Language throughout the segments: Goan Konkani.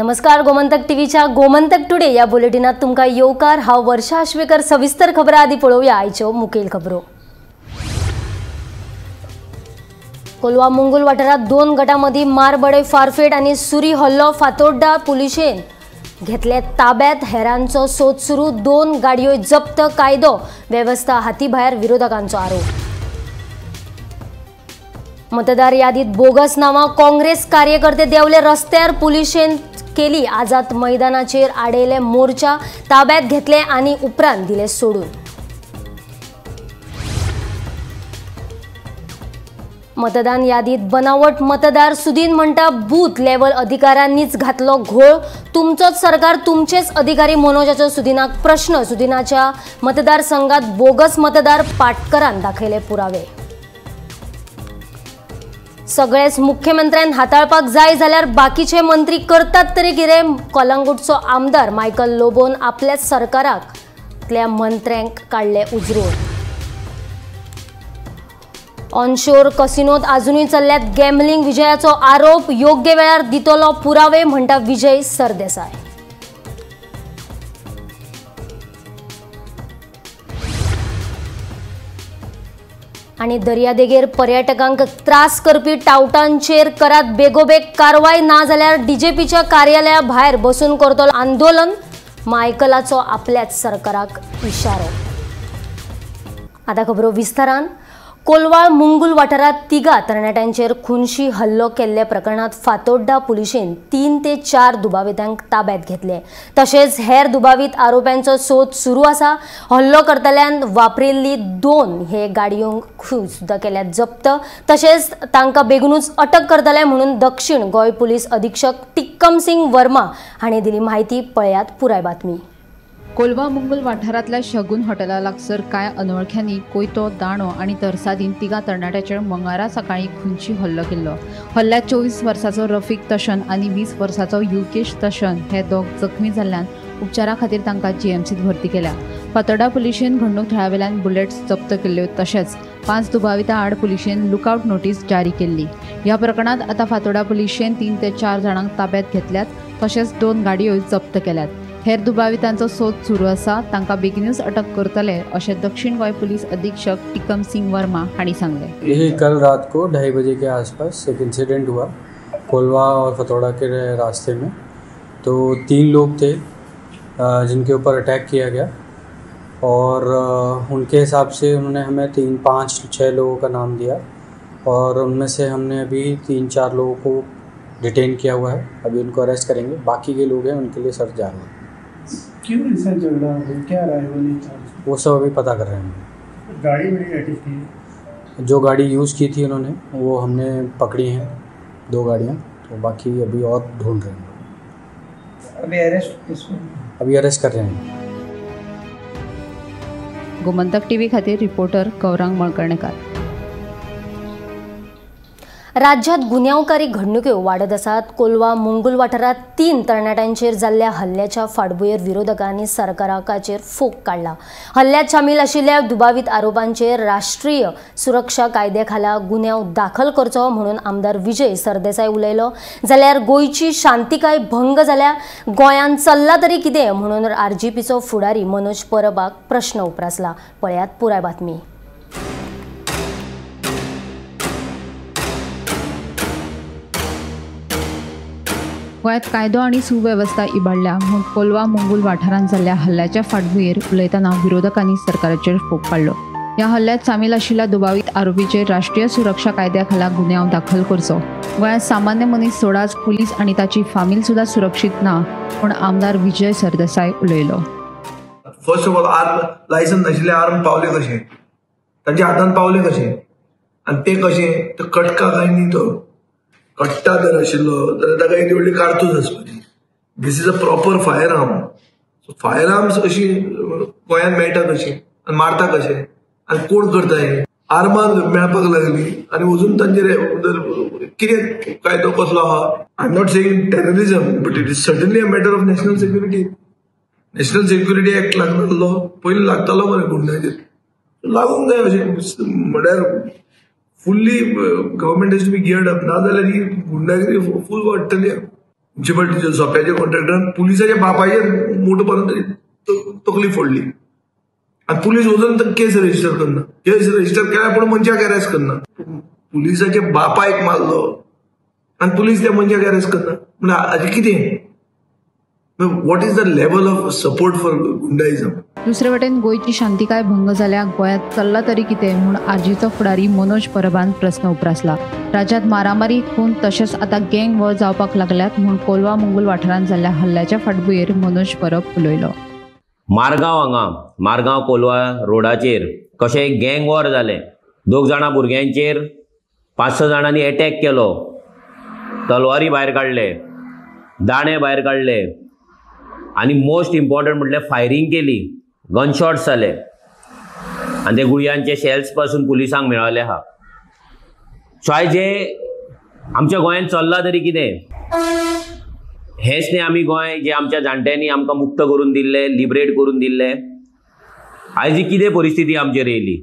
नमस्कार, गोमंतक टीव्हीच्या गोमंतक टुडे या बुलेटिनात तुमकां येवकार। हांव वर्षा आश्वेकर। सविस्तर खबरां आदी पळोवया आयच्यो मुखेल खबरो। कोलवा मुंगूल वाठारात दोन गटांमदीं मारबडय, फारफेट आनी सुरी हल्लो। फातोड्डा पुलिशेन घेतले ताब्यात, हेरांचो सोद सुरू। दोन गाडयो जप्त, कायदो वेवस्था हातीभायर, विरोधकांचो आरोप। मतदार यादीत बोगस नांवां, काँग्रेस कार्यकर्ते देंवले रस्त्यार, पुलिशेन केली आझाद मैदानाचेर आडयले मोर्चा, ताब्यात घेतले आनी उपरांत दिले सोडून। मतदान यादीत बनावट मतदार, सुदीन म्हणटा बूथ लेवल अधिकाऱ्यांनीच घातलो घोळ। तुमचोच सरकार, तुमचेच अधिकारी, मनोजाचो सुदीनाक प्रश्न। सुदीनाच्या मतदारसंघात बोगस मतदार, पाटकरान दाखयले पुरावे। सगळेच मुख्यमंत्र्यान हाताळपाक जाय जाल्यार बाकीचे मंत्री करतात तरी कितें? कलंगूटचो आमदार मायकल लोबोन आपल्याच सरकाराक मंत्र्यांक काडले उजरून। ऑनशोर कसिनोत अजूनय चल्ल्यात गॅम्बलिंग, विजयाचो आरोप। योग्य वेळार दितलो पुरावे म्हणटा विजय सरदेसाय। आनी दर्यादेगेर पर्यटकांक त्रास करपी टावटांचेर करात बेगोबेग कारवाय, ना जाल्यार डीजीपीच्या कार्यालया भायर बसून करतलो आंदोलन। मायकलाचो आपल्याच सरकाराक इशारो। आतां खबरो विस्तारान। कोलवाळ मुंगूल वाठारात तिगा तरणाट्यांचेर खुनशी हल्लो केल्ल्या प्रकरणात फातोड्डा पुलिशेन 3 ते 4 दुबावितांक ताब्यात घेतले। तशेंच हेर दुबावीत आरोप्यांचो सोद सुरू आसा। हल्लो करतल्यान वापरिल्ली 2 हे गाडयोंक सुद्दां केल्यात जप्त। तशेंच तांकां बेगीनूच अटक करतले म्हणून दक्षिण गोंय पुलीस अधीक्षक टिक्कम सिंग वर्मा हांणी दिली म्हायती। पळयात पुराय बातमी। कोलवा मुंगूल वाठारांतल्या शगुन हॉटेला लागसर कांय अनवळख्यांनी कोयतो, दाणो आनी तरसादीन तिगा तरणाट्याचेर मंगळारा सकाळीं खुनशी हल्लो केल्लो। हल्ल्यात 24 वर्साचो रफीक तशन आनी 20 वर्साचो युकेश तशन हे दोग जखमी जाल्ल्यान उपचारा खातीर तांकां जीएमसीत भरती केल्या। फातोड्डा पुलिशेन घडणूक थळावेल्यान बुलेट्स जप्त केल्ल्यो। तशेंच 5 दुबावितां आड पुलिशेन लुकआवट नोटीस जारी केल्ली। ह्या प्रकरणांत आतां फातोड्डा पुलिशेन 3 ते 4 जाणांक ताब्यात घेतल्यात। तशेंच 2 गाडयो जप्त केल्यात। हेर दुबावितांचो सोद सुरू आसा। तांकां बेगीनूच अटक करतले अशें दक्षिण गोंय पुलीस अधीक्षक टिकम सिंग वर्मा हांणी सांगलें। यही कल रात को 2:30 बजे के आसपास एक इंसिडेंट हुआ कोलवा और फतोड़ा के रास्ते में। तो 3 लोग थे जिनके ऊपर अटैक किया गया और उनके हिसाब से उन्होंने हमें 3, 5, 6 लोगों का नाम दिया और उनमें से हमने अभी 3-4 लोगों को डिटेन किया हुआ है। अभी उनको अरेस्ट करेंगे। बाकी के लोग हैं उनके लिए सर्च जारी है। क्यों ऐसा झगड़ा हो गया, क्या राय था वो सब अभी पता कर रहे हैं। गाड़ी बड़ी थी, जो गाड़ी यूज़ की थी उन्होंने वो हमने पकड़ी है, 2 गाड़ियाँ। तो बाकी अभी और ढूंढ रहे हैं। अभी अरेस्ट किसको? अभी अरेस्ट कर रहे हैं। गोमंतक टीव्ही खातीर रिपोर्टर गौरांग मळकर्णेकर। राज्यात गुन्यांवकारी घडणुक्यो वाडत आसात। कोलवा मुंगूल वाठारात 3 तरणाट्यांचेर जाल्ल्या हल्ल्याच्या फाटभुंयेर विरोधकांनी सरकाराचेर फोग काडला। हल्ल्यात सामील आशिल्ल्या दुबावीत आरोपांचेर राष्ट्रीय सुरक्षा कायद्या खाला गुन्यांव दाखल करचो म्हणून आमदार विजय सरदेसाय उलयलो। जाल्यार गोंयची शांतिकाय भंग जाल्या, गोंयांत चल्ला तरी कितें म्हणून आरजीपीचो फुडारी मनोज परबाक प्रश्न उप्रासला। पळयात पुराय बातमी। गोंयांत कायदो आनी सुवेवस्था इबाडल्या म्हूण कोलवा मुंगूल वाठारांत जाल्ल्या हल्ल्याच्या फाटभुंयेर उलयतना विरोधकांनी सरकाराचेर फोग काडलो। ह्या हल्ल्यात सामील आशिल्ल्या दुबावीत आरोपीचेर राष्ट्रीय सुरक्षा कायद्या खाला गुन्यांव दाखल करचो। गोंयांत सामान्य मनीस सोडाच पुलीस आनी ताची फामील सुद्दां सुरक्षीत ना म्हूण आमदार विजय सरदेसाय उलयलो। First of all, arm licence नाशिल्ले आर्म पावले कशे, तांच्या हातान पावले कशे आनी ते कशे? ते कटका काय न्ही, तो कट्टा जर आशिल्लो जाल्यार ताका एक व्हडली कारतूस आसपाची। This is a proper fire arm. So fire arms अशी गोंयांत मेळटा कशी आनी मारता कशे आनी कोण करता हें? आर्मां मेळपाक लागली आनी अजून तांचेर कितें कायदो कसलो आहा? I am not saying terrorism, but it is certainly a matter of national security. National security act लागनासलो, पयलीं लागतालो मरे गुंडाचेर, लागूंक जाय अशें म्हळ्यार fully government has to be geared up. ना जाल्यार ही गुंडागिरी फूल वाडटली। म्युन्सिपाल्टीच्या सोप्याच्या कॉन्ट्रॅक्टरान पुलिसाच्या बापायचेर मोटो पर्यंत तकली फोडली आनी पुलीस वचून केस रजिस्टर करना. केस रजिस्टर केल्या पूण मनशाक अरेस्ट करना. पुलिसाच्या बापायक मारलो आनी पुलीस त्या मनशाक अरेस्ट करना. म्हणल्यार हाजें कितें? What is the level of support for goondaism? दुसरे वटेन गोंयची शांतिकाय भंग जाल्या, गोंयांत चल्ला तरी कितें म्हूण आरजीचो फुडारी मनोज परबान प्रस्न उप्रासला. राज्यांत मारामारी, खून तशेंच आतां गँग वॉर जावपाक लागल्यात म्हूण कोलवा मंगूल वाठारांत जाल्ल्या हल्ल्याच्या फाटभुंयेर मनोज परब उलयलो. मारगांव हांगा, मारगांव कोलवा रोडाचेर कशें एक गँग वॉर जालें. 2 जाणां भुरग्यांचेर 5-6 जाणांनी एटॅक केलो, तलवारी भायर काडले, दाणे भायर काडले आनी मोस्ट इम्पॉर्टंट म्हटल्यार फायरींग केली, गनशॉट्स जाले आनी ते गुळयांचे शेल्स पासून पुलिसांक मेळ्ळले आहा. सो आयज जे आमच्या गोंयांत चल्लां तरी कितें हेंच न्ही आमी गोंय जे आमच्या जाणट्यांनी आमकां मुक्त करून दिल्लें, लिबरेट करून दिल्लें, आयज ही कितें परिस्थिती आमचेर येयली.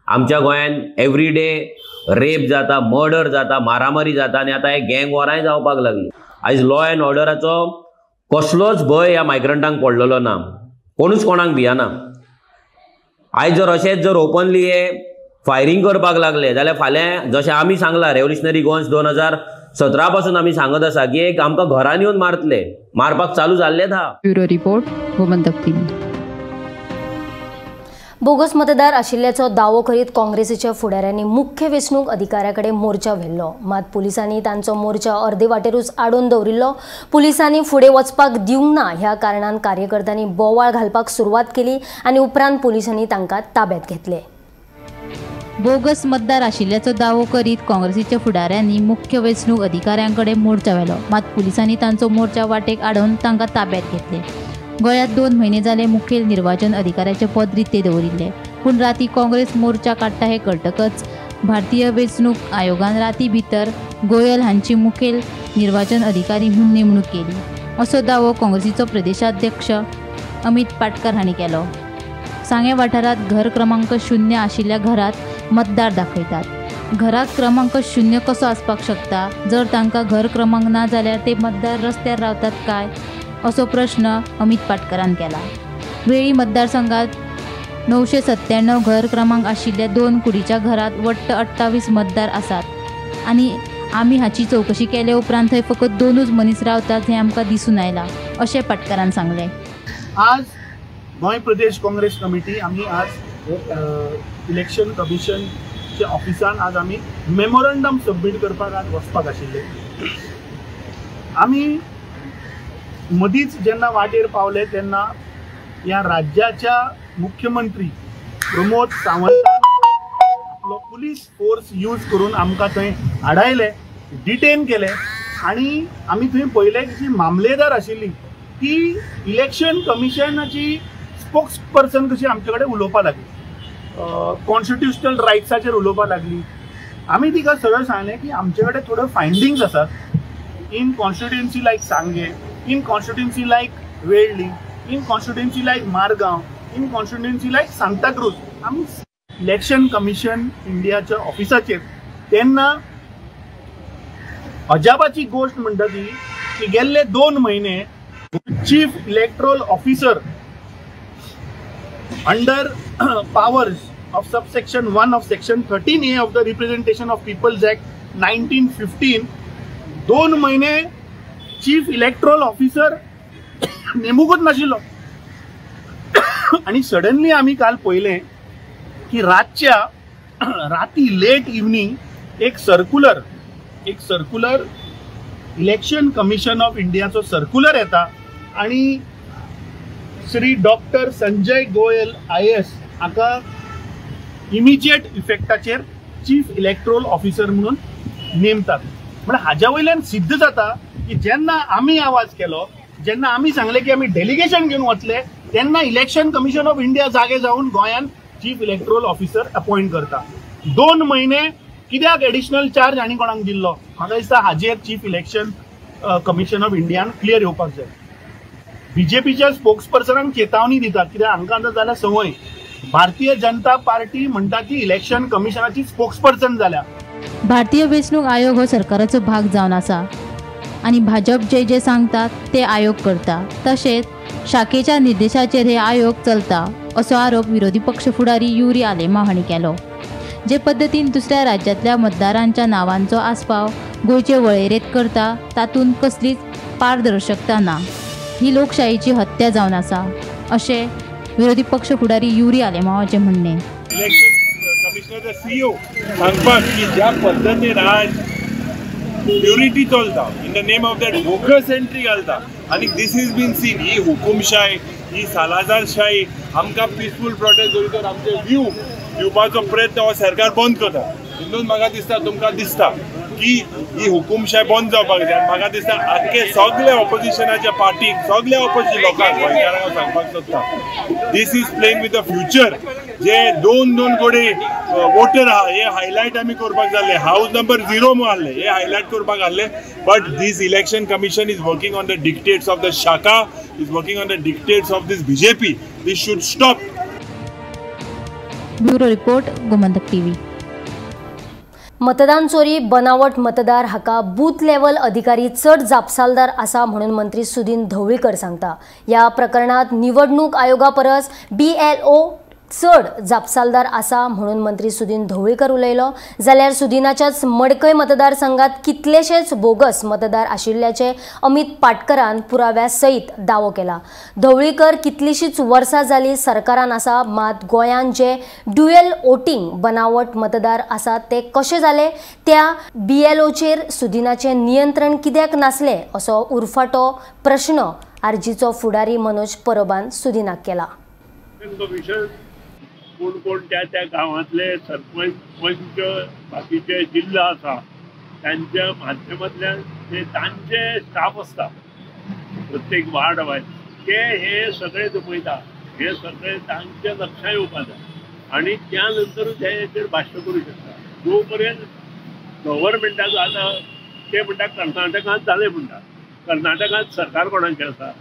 आमच्या गोंयांत एवरी डे रेप जाता, मर्डर जाता, मारामारी जाता आनी आतां हे गँग वॉरांय जावपाक लागली. आयज लॉ एंड ऑर्डराचो कसलोच भंय ह्या मायग्रंटांक पडलेलो ना, कोणूच कोणाक भियना. आयज जर अशेंच जर ओपनली हे फायरींग करपाक लागले जाल्यार फाल्यां जशें आमी सांगलां रेव्होल्युशनरी गोवन्स 2017 पासून आमी सांगत आसा की एक आमकां घरान येवन मारतले, मारपाक चालू जाल्लेच आहा. Bureau report, Gomantak TV. Bogus मतदार आशिल्ल्याचो दावो करीत काँग्रेसीच्या फुडाऱ्यांनी मुख्य वेंचणूक अधिकाऱ्या कडेन मोर्चा व्हेल्लो. मात पुलिसांनी तांचो मोर्चा अर्दे वाटेरूच आडोवन दवरिल्लो. पुलिसांनी फुडें वचपाक दिवंक ना ह्या कारणान कार्यकर्त्यांनी बोवाळ घालपाक सुरवात केली आनी उपरांत पुलिसांनी तांकां ताब्यात घेतले. बोगस मतदार आशिल्ल्याचो दावो करीत काँग्रेसीच्या फुडाऱ्यांनी मुख्य वेंचणूक अधिकाऱ्यां कडेन मोर्चा व्हेलो. मात पुलिसांनी तांचो मोर्चा वाटेक आडोवन तांकां ताब्यात घेतले. गोंयांत 2 म्हयने जाले मुखेल निर्वाचन अधिकाऱ्याचें पद रितें दवरिल्लें. पूण राती काँग्रेस मोर्चा काडटा हें कळटकच भारतीय वेंचणूक आयोगान राती भितर गोयल हांची मुखेल निर्वाचन अधिकारी म्हूण नेमणूक केली असो दावो काँग्रेसीचो प्रदेशाध्यक्ष अमित पाटकर हांणी केलो. सांगें वाठारांत घर क्रमांक 0 आशिल्ल्या घरांत मतदार दाखयतात. घरात क्रमांक 0 कसो आसपाक शकता? जर तांकां घर क्रमांक ना जाल्यार ते मतदार रस्त्यार रावतात काय असो प्रश्न अमित पाटकरान केला. वेळी मतदारसंघात 997 घर क्रमांक आशिल्ल्या 2 कुडीच्या घरात वट्ट 28 मतदार आसात आनी आमी हाची चवकशी केले उपरांत थंय फकत 2 मनीस रावतात हें आमकां दिसून आयलां अशें पाटकरान सांगलें. आज गोंय प्रदेश काँग्रेस कमिटी आमी आज इलेक्शन कमिशनच्या ऑफिसान आज आमी मेमोरंडम सबमीट करपाक आज वचपाक आशिल्ले. आमी मदींच जेन्ना वाटेर पावले तेन्ना ह्या राज्याच्या मुख्यमंत्री प्रमोद सावंतान आपलो पुलीस फोर्स यूज करून आमकां थंय आडायले, डिटेन केले आनी आमी थंय पळयलें की जी मामलेदार आशिल्ली ती इलेक्शन कमिशनाची स्पोक्स पर्सन कशी आमचे कडेन उलोवपाक लागली, कॉन्स्टिट्युशनल रायट्साचेर उलोवपाक लागली. आमी तिका सरळ सांगलें की आमचे कडेन थोड्यो फायंडींग्स आसात in constituency like Sanguem, in constituency like Velli, in constituency like Margao, in constituency like Santacruz. आमी इलेक्शन कमिशन इंडियाच्या ऑफिसाचेर तेन्ना अजापाची गोश्ट म्हणटा ती की गेल्ले 2 म्हयने chief electoral officer under powers of subsection 1 of section 13A of the representation of people's act 1915 2 म्हयने चीफ इलेक्ट्रोल ऑफिसर नेमूकच नाशिल्लो. आनी सडनली आमी काल पळयलें की रातच्या राती लेट इवनींग एक सर्कुलर इलेक्शन कमिशन ऑफ इंडियाचो सर्कुलर येता आनी श्री डॉक्टर संजय गोयल IAS हाका इमिजिएट इफेक्टाचेर चीफ इलेक्ट्रोल ऑफिसर म्हणून नेमतात. म्हळ्यार हाज्या वयल्यान सिद्ध जाता की जेन्ना आमी आवाज केलो, जेन्ना आमी सांगलें की आमी डेलिगेशन घेवन वतले, तेन्ना इलेक्शन कमिशन ऑफ इंडिया जागे जावन गोंयान चीफ इलेक्ट्रोल ऑफिसर अपॉयंट करता. 2 म्हयने कित्याक एडिशनल चार्ज आनी कोणाक दिल्लो? म्हाका दिसता हाजेर चीफ इलेक्शन कमिशन ऑफ इंडियान क्लियर येवपाक जाय. बीजेपीच्या स्पोक्स पर्सनांक चेतावणी दितात कित्याक हांकां आतां जाल्या संवय. भारतीय जनता पार्टी म्हणटा ती इलेक्शन कमिशनाची स्पोक्स पर्सन जाल्या. भारतीय वेंचणूक आयोग हो सरकाराचो भाग जावन आसा. आनी भाजप जे जे सांगता ते आयोग करता, तशेंच शाखेच्या निर्देशाचेर हे आयोग चलता असो आरोप विरोधी पक्ष फुडारी युरी आलेमांव हांणी केलो. जे पद्दतीन दुसऱ्या राज्यांतल्या मतदारांच्या नावांचो आस्पाव गोंयचे वळेरेंत करता तातूंत कसलीच पारदर्शकता ना, ही लोकशाहीची हत्या जावन आसा अशें विरोधी पक्ष फुडारी युरी आलेमांवाचें म्हणणें. इलेक्शन कमिशनर सीईओ सांगपाक की ज्या पद्दतीन आज प्युरिटी चलता in the name of that bogus entry घालता आनी this is been scene. ही हुकुमशाय, ही सालाजारशाही आमकां पिसफूल प्रोटेस्ट दवरित आमचे व्यू दिवपाचो प्रयत्न हो सरकार बंद करता. हिंदून म्हाका दिसता, तुमकां दिसता की ही हुकुमशाय बंद जावपाक जाय. म्हाका दिसता आख्खे सगळे ऑपोजिशनाच्या पार्टीक, सगळे ऑपोजिशन लोकांक, गोंयकारांक सांगपाक सोदता, this is playing with the future. जे दोन दोन कोटी वोटर आहा हे हायलायट आमी करपाक जाल्ले, हावज नंबर 0 आहले हे हायलायट करपाक आहले. But this election commission is working on the dictates of the शाखा, is working on the dictates of this BJP. This should stop. Bureau report, Gomantak TV. मतदान चोरी, बनावट मतदार हाका बूथ लेवल अधिकारी चड जापसालदार आसा म्हणून मंत्री सुदिन ढवळीकर सांगता. ह्या प्रकरणात निवडणूक आयोगा परस BLO चड जापसालदार आसा म्हणून मंत्री सुदिन ढवळीकर उलयलो. जाल्यार सुदिनाच्याच मडकय मतदारसंघात कितलेशेच बोगस मतदार आशिल्ल्याचे अमित पाटकरान पुराव्या सयत दावो केला. ढवळीकर कितलीशीच वर्सां जाली सरकारान आसा, मात गोंयांत जे ड्युएल वोटिंग बनावट मतदार आसा ते कशे जाले, त्या BLOचेर सुदिनाचें नियंत्रण कित्याक नासलें असो उरफाटो प्रश्न आरजीचो फुडारी मनोज परबान सुदिनाक केला. कोण कोण त्या त्या गांवांतले सरपंच, पंच, बाकीचे जिल्हा आसा तांच्या माध्यमांतल्यान ते तांचे स्टाफ आसता प्रत्येक वार्ड वायज, ते हे सगळे जमयता, हे सगळे तांच्या लक्षात येवपा जाय आनी त्या नंतरूच हे हेचेर भाश्य करूं शकता. जो पर्यंत गव्हर्मेंटाचो आतां ते म्हणटा कर्नाटकांत जालें म्हणटा, कर्नाटकांत सरकार कोणाचें आसा?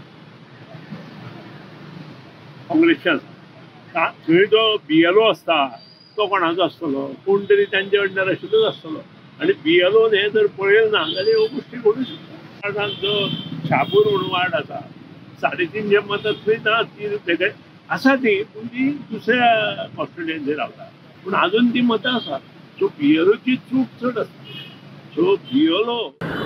काँग्रेसचें आसा. थंय जो BLO आसता तो कोणाचो आसतलो? कोण तरी तांचे अंडर आशिल्लोच आसतलो. आनी BLOन हें जर पळयलें ना जाल्यार ह्यो गोश्टी घडूं शकता. जो शापूर म्हणून वार्ड आसा, 350 मतां थंय ना, ती वेगळे आसा ती, पूण ती दुसऱ्या कॉन्स्टिट्युएन्सी रावता, पूण आजून ती मतां आसा. सो BLOची चूक चड आसता. सो BLO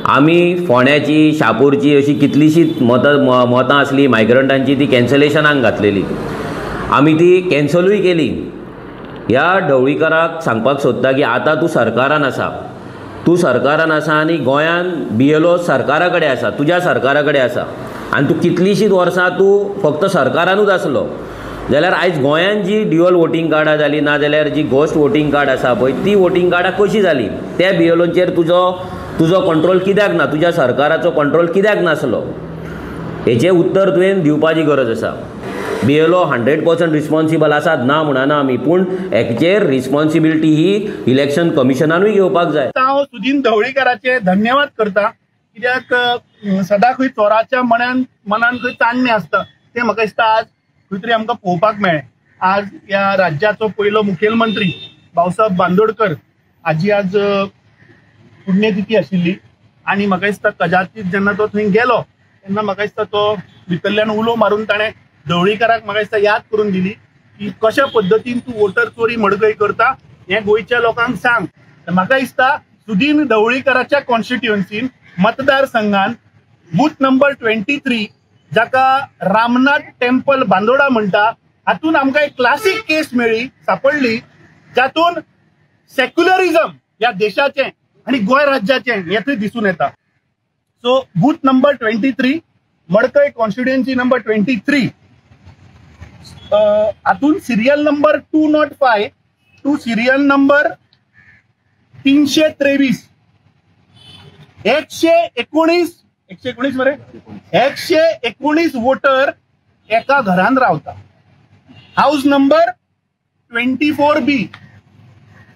आमी फोंड्याची, शापूरची अशी कितलीशीच मतां आसली मायग्रंटांची, ती कॅन्सलेशनाक घातलेली, आमी ती कॅन्सलूय केली. ह्या ढवळीकराक सांगपाक सोदता की आतां तूं सरकारान आसा, तूं सरकारान आसा आनी गोंयान BLO सरकारा कडेन आसा, तुज्या सरकारा कडेन आसा आनी तूं कितलींशींच वर्सां तूं फक्त सरकारानूच आसलो जाल्यार आयज गोंयान जी ड्युअल वोटींग कार्डां जालीं, ना जाल्यार जी घोस्ट वोटींग कार्ड आसा पळय, ती वोटींग कार्डां कशीं जालीं? त्या BLOचेर तुजो कंट्रोल कित्याक ना? तुज्या सरकाराचो कंट्रोल कित्याक नासलो? हेचें उत्तर तुवें दिवपाची गरज आसा. BLO 100% responsible आसात ना म्हणना आमी, पूण हेचेर रिस्पॉन्सिबिलिटी ही इलेक्शन कमिशनानूय घेवपाक जाय. हांव सुदिन ढवळीकराचे धन्यवाद करता, कित्याक सदां खंय चोराच्या मनान खंय चान्नें आसता तें म्हाका दिसता आज खंय तरी आमकां पळोवपाक मेळ्ळें. आज ह्या राज्याचो पयलो मुखेलमंत्री भाऊसाहेब बांदोडकर हाजी आज पुण्यतिथी आशिल्ली आनी म्हाका दिसता कजातीत जेन्ना तो थंय गेलो तेन्ना म्हाका दिसता तो भितरल्यान उलो मारून ताणें ढवळीकराक म्हाका दिसता याद करून दिली की कशा पद्दतीन तूं वोटर चोरी मडकय करता हें गोंयच्या लोकांक सांग. म्हाका दिसता सुदिन ढवळीकराच्या कॉन्स्टिट्युएन्सीन मतदारसंघान बूथ नंबर 23 जाका रामनाथ टेम्पल बांदोडा म्हणटा हातून आमकां एक क्लासीक केस मेळ्ळी, सापडली, जातून सेक्युलरिझम ह्या देशाचें आनी गोंय राज्याचें हें थंय दिसून येता. So booth number 23 Madkai constituency number 23 हातून serial number 205 to serial number 323 119 119 मरे 119 वोटर एका घरान रावता. House number 24B.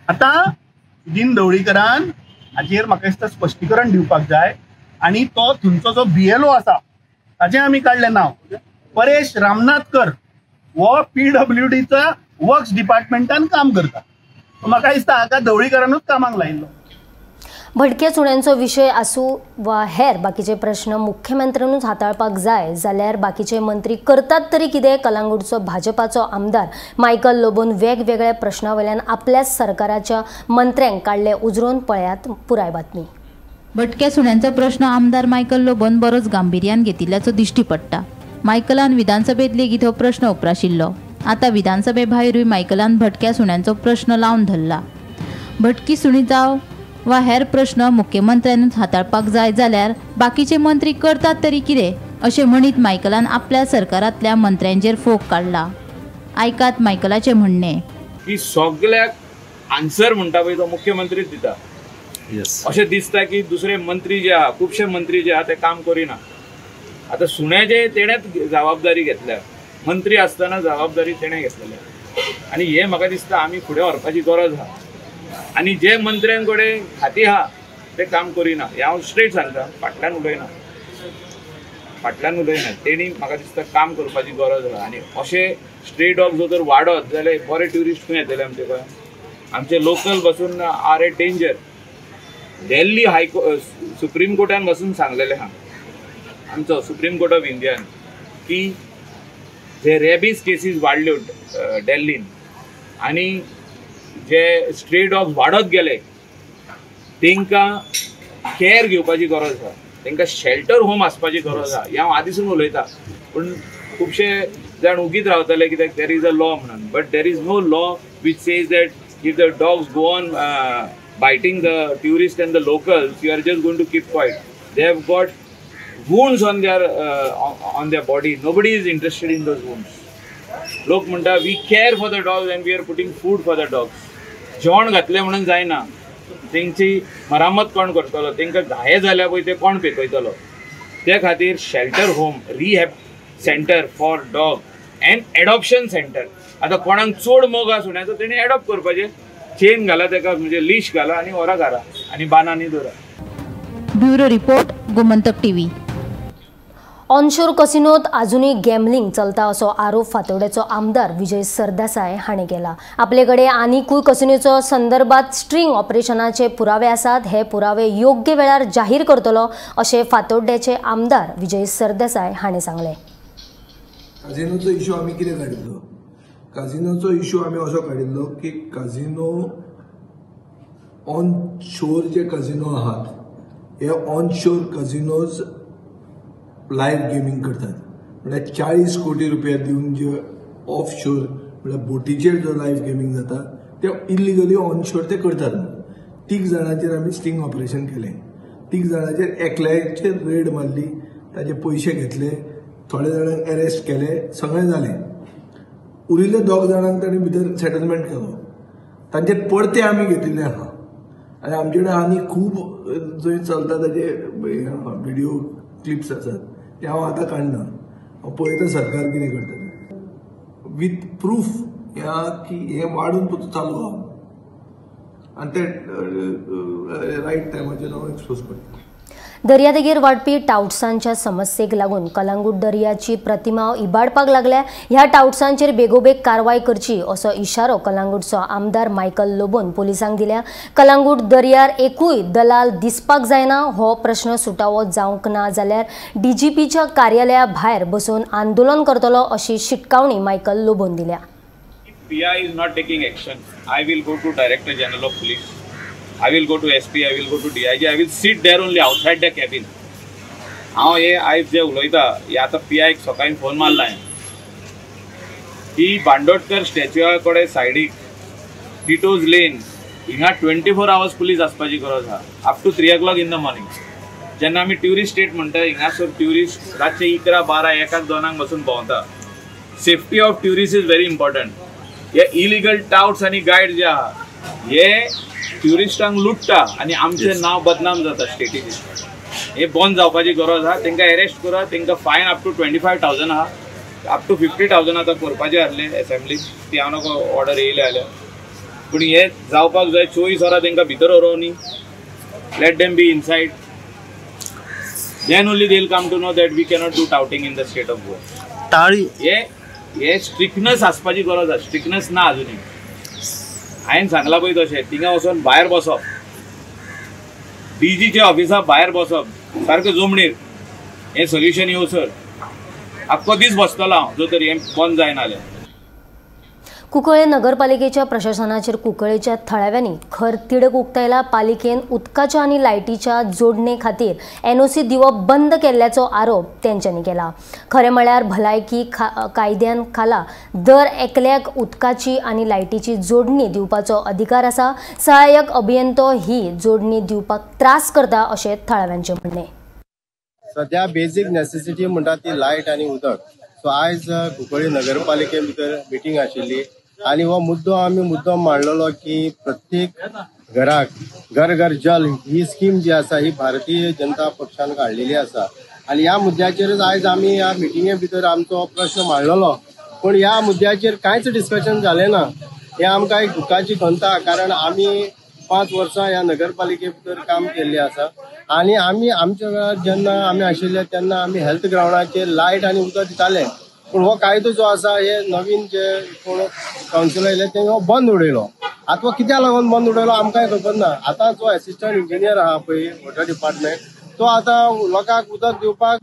आता सुदिन ढवळीकरान हाजेर म्हाका दिसता स्पश्टीकरण दिवपाक जाय आनी तो थंयचो जो BLO आसा ताजें आमी काडलें नांव परेश रामनाथकर, हो PWDचा वर्क्स डिपार्टमेंटान काम करता. म्हाका दिसता हाका ढवळीकरानूच कामाक लायिल्लो. भटक्या सुण्यांचो विशय आसूं वा हेर बाकीचे प्रश्न मुख्यमंत्र्यानूच हाताळपाक जाय जाल्यार बाकीचे मंत्री करतात तरी कितें? कलांगूटचो भाजपाचो आमदार मायकल लोबोन वेगवेगळ्या प्रश्ना वयल्यान आपल्याच सरकाराच्या मंत्र्यांक काडले उजरोवन. पळयात पुराय बातमी. भटक्या सुण्यांचो प्रश्न आमदार मायकल लोबोन बरोच गांभिर्यान घेतिल्ल्याचो दिश्टी पडटा. मायकलान विधानसभेत लेगीत हो प्रश्न उप्राशिल्लो. आतां विधानसभे भायरूय मायकलान भटक्या सुण्यांचो प्रश्न लावन धरला. भटकी सुणी जावं वा हेर प्रश्न मुख्यमंत्र्यानूच हाताळपाक जाय जाल्यार बाकीचे मंत्री करतात तरी कितें अशें म्हणीत मायकलान आपल्या सरकारांतल्या मंत्र्यांचेर फोग काडला. आयकात मायकलाचें म्हणणें. की सगळ्याक आन्सर म्हणटा पळय तो मुख्यमंत्रीच दिता. अशें दिसता की दुसरे मंत्री जे आहा, खुबशे मंत्री जे आहा ते काम करिना. आतां सुण्याचे तेणेच जबाबदारी घेतल्या, मंत्री आसतना जबाबदारी तेणें घेतलेली आनी हें म्हाका दिसता आमी फुडें व्हरपाची गरज आहा. आनी जे मंत्र्यां कडेन खाती आहा ते काम करिना, हें हांव स्ट्रेट सांगता, फाटल्यान उलयना, फाटल्यान उलयना. तेणी म्हाका दिसता काम करपाची गरज आहा. आनी अशे स्ट्रे डॉग जर वाडत जाल्यार बरे ट्युरिस्ट खंय येतले आमचे गोंयांत? आमचे लोकल बसून are a danger. Delhi high court supreme कोर्टान बसून सांगलेलें आहा, आमचो सुप्रीम कोर्ट ऑफ इंडियान, की जे रेबीज केसीस वाडल्यो दिल्लीन आनी जे स्ट्रे डॉग्स वाडत गेले तांकां केअर घेवपाची गरज आसा, तांकां शेल्टर होम आसपाची गरज आसा. हें हांव आदीसून उलयता, पूण खुबशे जाण उगीत रावताले कित्याक there is a law म्हणून. But there is no law which says that if the dogs go on biting the tourist and the locals, you are just going to keep quiet. They have got wounds on their body. Nobody is interested in those wounds. लोक म्हणटा we care for the dogs and we are putting food for the dogs. जेवण घातलें म्हणून जायना, तेंची मरामत कोण करतलो, तेंकां घाये जाल्या पळय ते कोण पेकयतलो. त्या खातीर shelter home, rehab centre for dog and adoption centre. आतां कोणाक चड मोग आसा सुण्याचो तेणी एडॉप्ट करपाचें, चेन घाला तेका, म्हणजे लिश घाला आनी व्हरा घरा आनी बांदांनी दवरा. Bureau report, Gomantak TV. Onshore कसिनोत अजूनय गॅमलिंग चलता असो आरोप फातोड्याचो आमदार विजय सरदेसाय हांणी केला. आपले कडेन आनिकूय कसिनोचो संदर्भात स्ट्रिंग ऑपरेशनाचे पुरावे आसात, हे पुरावे योग्य वेळार जाहीर करतलो अशें फातोड्ड्याचे आमदार विजय सरदेसाय हांणी सांगलें. काजिनोचो इशू आमी कितें काडिल्लो? काजिनोचो इशू आमी असो काडिल्लो की काजिनो ऑन शोर जे काजिनो आहात हे on shore casinos live gaming करतात. म्हळ्यार 40 कोटी रुपया दिवन जे ऑफ शोर म्हळ्यार बोटीचेर जो लायव्ह गेमींग जाता ते इलिगली ऑन शोर ते करतात. 3 जाणांचेर आमी स्टिंग ऑपरेशन केलें. 3 जाणांचेर एकल्याचेर रेड मारली, ताजे पयशे घेतले, थोडे जाणांक अरेस्ट केले, सगळें जालें. उरिल्ले 2 जाणांक तांणी भितर सेटलमेंट केलो. तांचेर परते आमी घेतिल्ले आहा आनी आमचे कडेन आनी खूब जंय चलता ताजे व्हिडियो क्लिप्स आसात ते हांव आतां काडना. हांव पळयता सरकार कितें करता विथ प्रूफ ह्या की हें वाडून चालू आहा आनी ते रायट टायमाचेर हांव एक्सपोज करता. दर्यादेगेर वाडपी टावट्सांच्या समस्येक लागून कलांगूट दर्याची प्रतिमा इबाडपाक लागल्या. ह्या टावट्सांचेर बेगोबेग कारवाय करची असो इशारो कलांगूटचो आमदार मायकल लोबोन पोलिसांक दिल्या. कलांगूट दर्यार एकूय दलाल दिसपाक जायना हो प्रश्न सुटावो जावंक ना जाल्यार डीजीपीच्या कार्यालया भायर बसून आंदोलन करतलो अशी शिटकावणी मायकल लोबोन दिल्या. PI is not taking action, I will go to Director General of Police, I will go to SP, I will go to DIG, I will sit there only outside the cabin. हांव हे आयज जे उलयता हे आतां पी आयक सकाळीं फोन मारला हांवें की बांडोडकर स्टॅच्युआ कडेन सायडीक टिटोज लेन हिंगा 24 आवर्स पुलीस आसपाची गरज आहा, up to 3 o'clock in the morning. जेन्ना आमी ट्युरिस्ट स्टेट म्हणटा हिंगासर ट्युरिस्ट रातचे 11, 12, 1, 2 बसून भोंवता. Safety of tourist is very important. हे इलिगल टावट्स आनी गायड जे आहा हे ट्युरिस्टांक लुट्टा आनी आमचें नांव बदनाम जाता स्टेटीचें. हे बंद जावपाची गरज आहा. तांकां एरेस्ट करा, तांकां फायन अप टू 25,000 आहा, अप टू 50,000 आतां करपाचें आसलें एसेंब्लीक, ती हांव नाका ऑर्डर येयले जाल्यार. पूण हे जावपाक जाय. 24 वरां तांकां भितर व्हरूं न्ही, let them be inside, then only they will come to know that we cannot do touting in the state of Goa. हे हे स्ट्रिक्टनस आसपाची गरज आसा. स्ट्रिक्टनस ना अजुनूय. हांवें सांगलां पळय तशें थिंगा वचोन भायर बसप, डीजीच्या ऑफिसा भायर बसप सारकें जमणीर हें सोल्युशन येवसर आख्खो दीस बसतलो हांव जो तरी हें बंद जायना जाल्यार. कुंकळे नगरपालिकेच्या प्रशासनाचेर कुंकळेच्या थळाव्यांनी खर तिडक उक्तायला. पालिकेन उदकाच्या आनी लायटीच्या जोडणे खातीर एनओसी दिवप बंद केल्ल्याचो आरोप तेंच्यांनी केला. खरें म्हळ्यार भलायकी कायद्यान खाला दर एकल्याक उदकाची आनी लायटीची जोडणी दिवपाचो अधिकार आसा. सहाय्यक अभियंतो ही जोडणी दिवपाक त्रास करता अशें थळाव्यांचें म्हणणें. सध्या बेजीक नेसेसिटी म्हणटा ती लायट आनी उदक. सो आयज कुंकळ्ळी नगरपालिके भितर मिटींग आशिल्ली आनी हो मुद्दो आमी मुद्दो मांडलेलो की प्रत्येक घराक घर घर जल ही स्कीम जी आसा ही भारतीय जनता पक्षान काडलेली आसा आनी ह्या मुद्द्याचेरच आयज आमी ह्या मिटिंगे भितर आमचो प्रश्न मांडलेलो. पूण ह्या मुद्द्याचेर कांयच डिस्कशन जालें ना. हें आमकां एक दुख्खाची खंत आहा, कारण आमी 5 वर्सां ह्या नगरपालिके भितर काम केल्लें आसा आनी आमी आमच्या वेळार जेन्ना आमी आशिल्ले तेन्ना आमी हेल्थ ग्रावंडाचेर लायट आनी उदक दिताले. पूण हो कायदो जो आसा हे नवीन जे कोण कावन्सिलर येयले तेणी हो बंद उडयलो. आतां हो कित्याक लागून बंद उडयलो आमकांय खबर ना. आतां जो एसिस्टंट इंजिनियर आहा पळय वॉटर डिपार्टमेंट तो आतां लोकांक उदक दिवपाक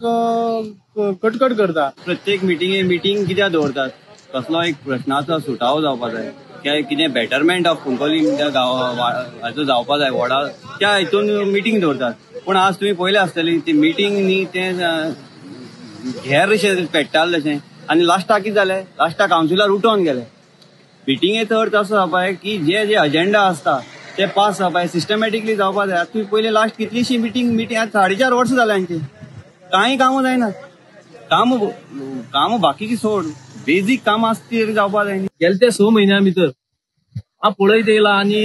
कटकट करता. प्रत्येक मिटिंगे मिटींग कित्याक दवरतात? कसलो एक प्रश्नाचो सुटावो जावपा जाय, कितें बेटरमेंट ऑफ कुंकळ्ळी त्या गांवाचो जावपा जाय वॉर्डा, त्या हितून मिटींग दवरतात. पूण आज तुमी पळयलें आसतली ती मिटींग न्ही तें घेर अशें पेट्टालें तशें आनी लास्टाक कितें जालें, लास्टाक कावन्सिलर उठोन गेले. मिटिंगेचो अर्थ असो जावपा जाय की जे जे अजेंडा आसता ते पास जावपा जाय, सिस्टमॅटिकली जावपा जाय. तुमी पयलीं लास्ट कितलीशी मिटींग मिटींग आज 4.5 वर्सां जालीं हांची, कांय कामां जायना. कामां बाकीची सोड, बेजीक कामां आसता ती जावपा जाय. गेले ते 6 म्हयन्या भितर हांव पळयत येयला आनी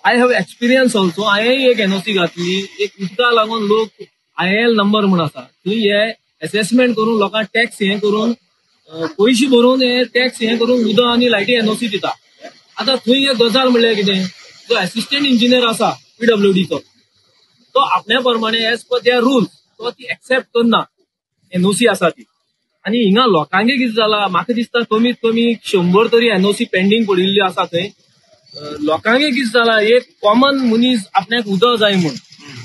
I have experience also. हांवें एक एनओसी घातली, एक उदका लागून लोक IL number म्हूण आसा थंय हे एसेसमेंट करून लोकांक टॅक्स हे करून पयशे भरून हे टॅक्स हे करून उदक आनी लायटी एनओसी दिता. आतां थंय एक गजाल म्हणल्यार कितें, जो एसिस्टंट इंजिनियर आसा पीडब्ल्यूडीचो तो आपल्या प्रमाणे एज पर there rules तो ती एक्सेप्ट करना एनओसी आसा ती. आनी हिंगा लोकांक कितें जाला म्हाका दिसता कमीत कमी 100 तरी एनओसी पेंडींग पडिल्ली आसा थंय. लोकांक कितें जाला, एक कॉमन मनीस आपल्याक उदक जाय म्हूण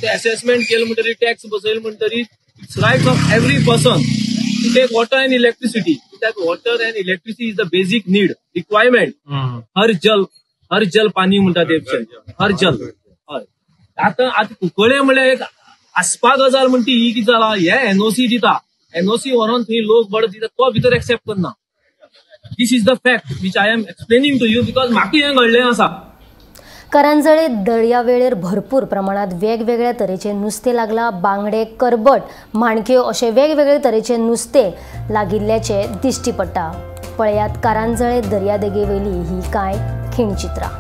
ते एसेसमेंट केलें म्हणटरीर टॅक्स बसयले म्हणटरीर it's right of every person to take water and electricity. कित्याक water and electricity is the basic need requirement. हर जल पाणी म्हणटा ते, हर जल. हय, आतां आतां कुंकळ्ळे म्हणल्यार एक आसपा गजाल म्हणटा ही कितें जाला, हे एनओसी दिता, एनओसी व्हरोन थंय लोक बरो दिता तो भितर एक्सेप्ट करना. This is the fact which I am explaining to you because म्हाका हें घडलें आसा. करंजळे दर्यावेळेर भरपूर प्रमाणात वेगवेगळ्या तरेचे नुस्तें लागला. बांगडे, करबट, माणक्यो अशे वेगवेगळे तरेचे नुस्तें लागिल्ल्याचे दिश्टी पडटा. पळयात करंजळे दर्यादेगेवेली ही कांय खिणचित्रां.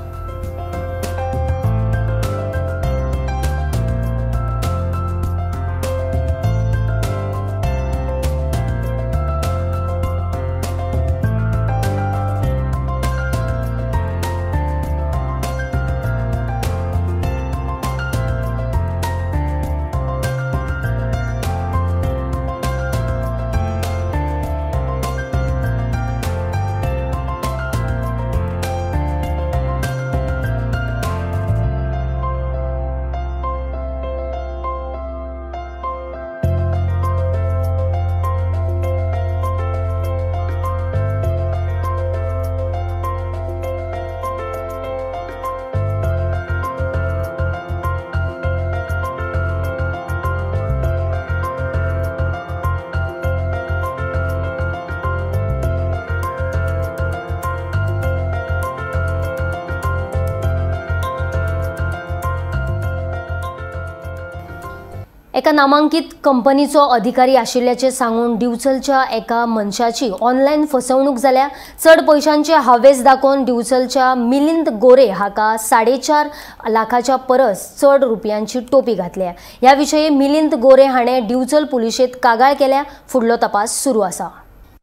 एका नामांकित कंपनीचो अधिकारी आशिल्ल्याचें सांगून दिवचलच्या एका मनशाची ऑनलायन फसवणूक जाल्या. चड पयशांचे हावेस दाखोवन दिवचलच्या मिलिंद गोरे हाका 4.5 लाखाच्या परस चड रुपयांची टोपी घातल्या. ह्या विशयी मिलिंद गोरे हाणें दिवचल पुलिशेंत कागाळ केल्या. फुडलो तपास सुरू आसा.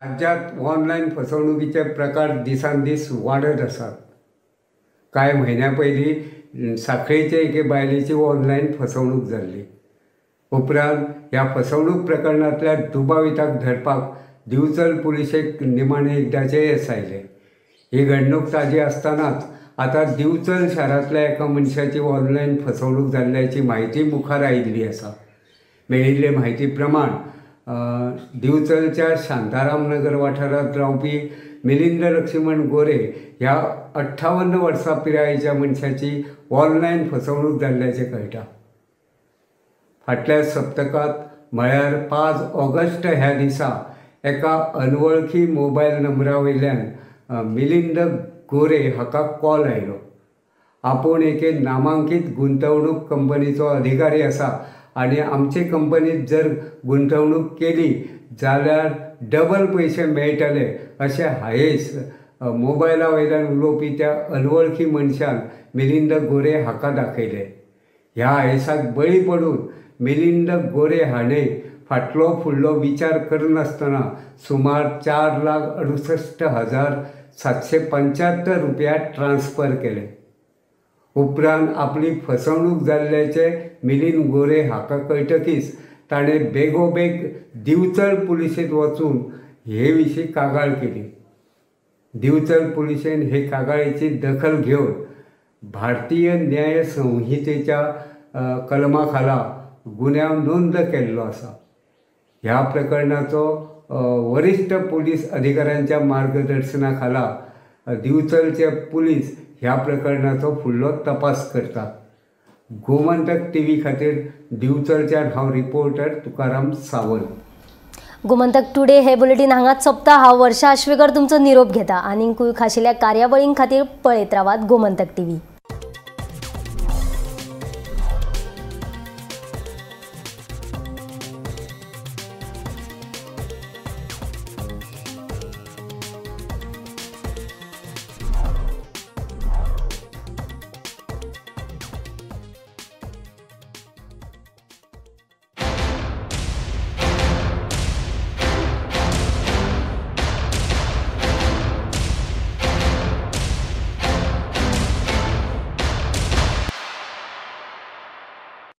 राज्यात ऑनलायन फसवणुकीचे प्रकार दिसान दीस वाडत आसात. कांय म्हयन्या पयलीं साखळीचे एके बायलेची ऑनलायन फसवणूक जाल्ली. उपरांत ह्या फसवणूक प्रकरणांतल्या दुबाविताक धरपाक दिवचल पुलिशेक निमाणे एकदाचें येस आयलें. ही घडणूक ताजी आसतनाच आतां दिवचल शारांतल्या एका मनशाची ऑनलायन फसवणूक जाल्ल्याची म्हायती मुखार आयिल्ली आसा. मेळिल्ले म्हायती प्रमाण दिवचलच्या शांताराम नगर वाठारांत रावपी मिलिंद लक्ष्मण गोरे ह्या 58 वर्सां पिरायेच्या मनशाची ऑनलायन फसवणूक जाल्ल्याचें कळटा. फाटल्या सप्तकांत म्हळ्यार 5 ऑगस्ट ह्या दिसा एका अनवळखी मोबायल नंबरा वयल्यान मिलिंद गोरे हाका कॉल आयलो. आपूण एके नामांकीत गुंतवणूक कंपनीचो अधिकारी आसा आनी आमचे कंपनीत जर गुंतवणूक केली जाल्यार डबल पयशे मेळटले अशें हायेस मोबायला वयल्यान उलोवपी त्या अनवळखी मनशान मिलिंद गोरे हाका दाखयले. ह्या हायेसाक बळी पडून मिलिंद गोरे हाणें फाटलो फुडलो विचार करनासतना सुमार 4,68,775 रुपया ट्रान्स्फर केले. उपरांत आपली फसवणूक जाल्ल्याचें मिलिंद गोरे हाका कळटकीच ताणें बेगोबेग दिवचल पुलिशेंत वचून हे विशीं कागाळ केली. दिवचल पुलिशेन हे कागाळीची दखल घेवन भारतीय न्याय संहितेच्या कलमा खाला गुन्यांव नोंद केल्लो आसा. ह्या प्रकरणाचो वरिश्ठ पुलीस अधिकाऱ्यांच्या मार्गदर्शना खाला दिवचलचे पुलीस ह्या प्रकरणाचो फुडलो तपास करतात. गोमंतक टीव्ही खातीर दिवचलच्यान हांव रिपोर्टर तुकाराम सावंत. गोमंतक टुडे हे बुलेटीन हांगाच सोंपता. हांव वर्षा आश्वेकर तुमचो निरोप घेता. आनीकूय खाशेल्या कार्यावळीं खातीर पळयत रावात गोमंतक टीव्ही.